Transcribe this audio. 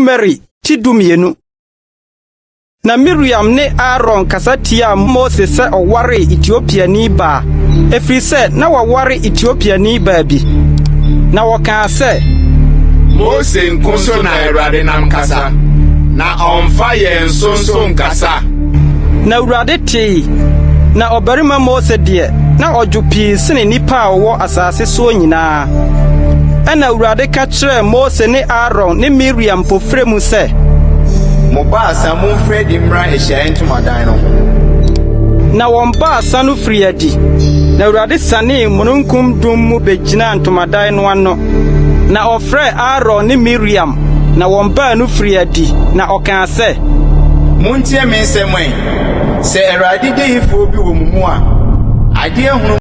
Numeri ti 12. Na Miriam ne Aaron kasa tiaa Mose sɛ ɔwaree Etiopiani baa, ɛfiri sɛ na waware Etiopiani baa bi. Na wɔkaa sɛ, Mose nko so na Awurade nam kasa, na ɔmfa yɛn so nso nkasa? Na Awurade tee, na ɔbarima Mose deɛ, na ɔdwo pii sene nnipa a wɔwɔ asase soɔ nyinaa. Ɛnna Awurade ka kyerɛɛ Mose ne Aaron ne Miriam mpofirim sɛ, Mo baasa momfiri adi mmra ahyiae ntomadan no ho. Na wɔn baasa no firii adi, na Awurade sianee mununkum dum mu begyinaa ntomadan no ano. Na ɔfrɛɛ Aaron ne Miriam, na wɔn baanu firii adi, na ɔkaa sɛ, Montie me nsɛm ɛ! Sɛ Awurade diyifoɔ bi wɔ mo mu a, adeɛ hunu